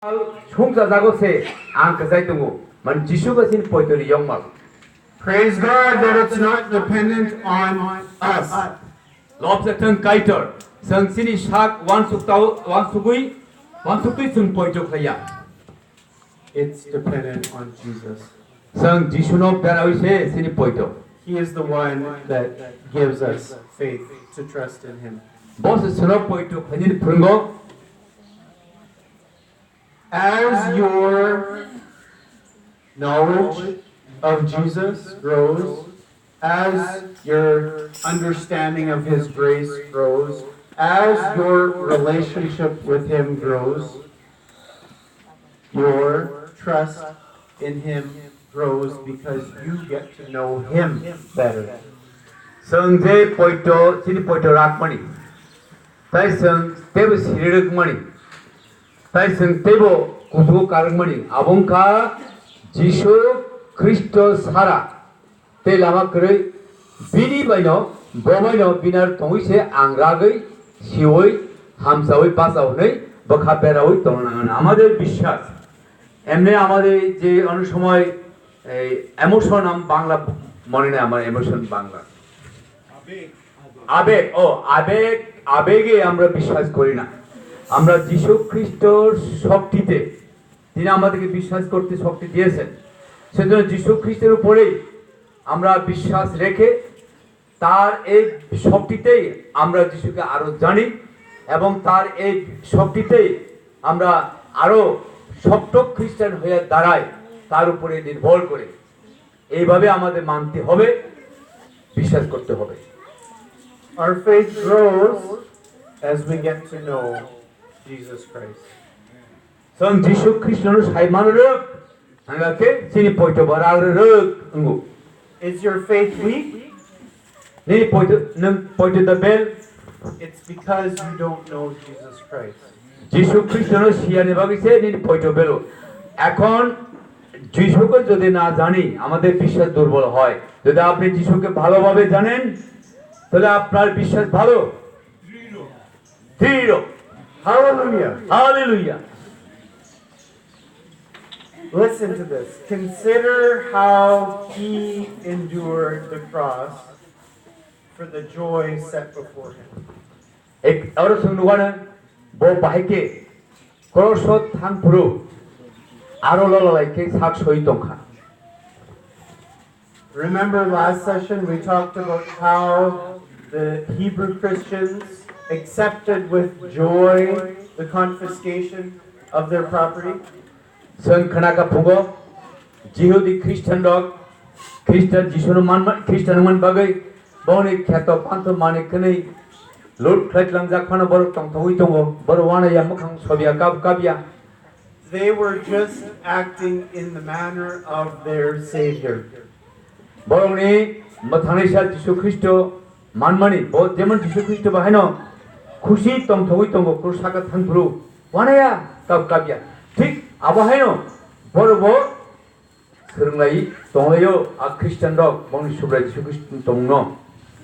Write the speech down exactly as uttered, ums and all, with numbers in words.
Songcha jago se ang kwchai tongo. Man Jisu ba chini poito ni yongmal. Praise God that it's not dependent on us. Lobjak thang Kaitor, chwng chini sak wansuk tao, wansugwi, wansugwi chwng poito khlaiya. It's dependent on Jesus. Chwng Jisu no berawi se chini poito. He is the one that gives us faith to trust in him. Bo se chwngno poito khlainani phwrwngo. As your knowledge of Jesus grows, as your understanding of his grace grows, as your relationship with him grows, your trust in him grows because you get to know him better. Chwng je poito, chini poito rakmani. Tai chwng tebo siri rwkmani. Tai chwng teibo kuchugo karwkmani, abo wngkha Jisu Khristo sara tei lama kwrwi. Bini baino, bo baino binar tongwi se ang ragwi, siwi, hamsawi, bacha hwnwi bwkha berawi tongna nango. আমাদের বিশ্বাস, এমনি আমাদের যে অনেক সময় এই ইমোশন, আমি বাংলা মনে নেই আমার ইমোশন বাংলা। আবেগ, ও আবেগ, আবেগে আমরা বিশ্বাস করি না। আমরা যীশু খ্রিস্টর শক্তিতে, তিনি আমাদেরকে বিশ্বাস করতে শক্তি দিয়েছেন। সেজন্য যীশু খ্রিস্টের উপরেই আমরা বিশ্বাস রেখে তার এই শক্তিতেই আমরা যিশুকে আরো জানি এবং তার এই শক্তিতেই আমরা আরো শক্ত খ্রিস্টান হয়ে দাঁড়াই, তার উপরে নির্ভর করে। এইভাবে আমাদের মানতে হবে, বিশ্বাস করতে হবে। Our faith grows as we get to know Jesus Christ. Chwng Jisu Khristono sai manrwk, hwnba khe chini poito bo ragrwk wngo. Is your faith weak? Nini poito, nwng poito da bel? It's because you don't know Jesus Christ. Jisu Khristono siyani bagwi se nini poito belo. এখন যিশুকে যদি না জানি, আমাদের বিশ্বাস দুর্বল হয়। যদি আপনি যিশুকে ভালোভাবে জানেন, তাহলে আপনার বিশ্বাস ভালো, দৃঢ়। Hallelujah. Hallelujah. Listen to this. Consider how he endured the cross for the joy set before him. Ek, aro chwng nukha na, bo bahai khe krosot thang phuru aro lola lai khe sak soi tongkha. Remember last session we talked about how the Hebrew Christians accepted with joy the confiscation of their property. Chwng khna kha phungo, Jihudi Khristian rok, Khristian Jisuno manma, Khristian wngmani bagwi boni kheto pantho manwi khwnwi lut khlai tlangjak phano borok tongthogwi tongo, borok uanaiya mwkhang sobiya kab kabya. They were just acting in the manner of their Savior. Borokni mwthangnaisa Jisu Khristo manmani, bo jemon Jisu Khristo bahaino khusi tongthogwi tongo, krus saka thang phuru uanaiya kab kabya. Thik abo haino borokbo swrwnglai tonglaio a Khristian rok bongni Subrai Jisu Khristo tongno.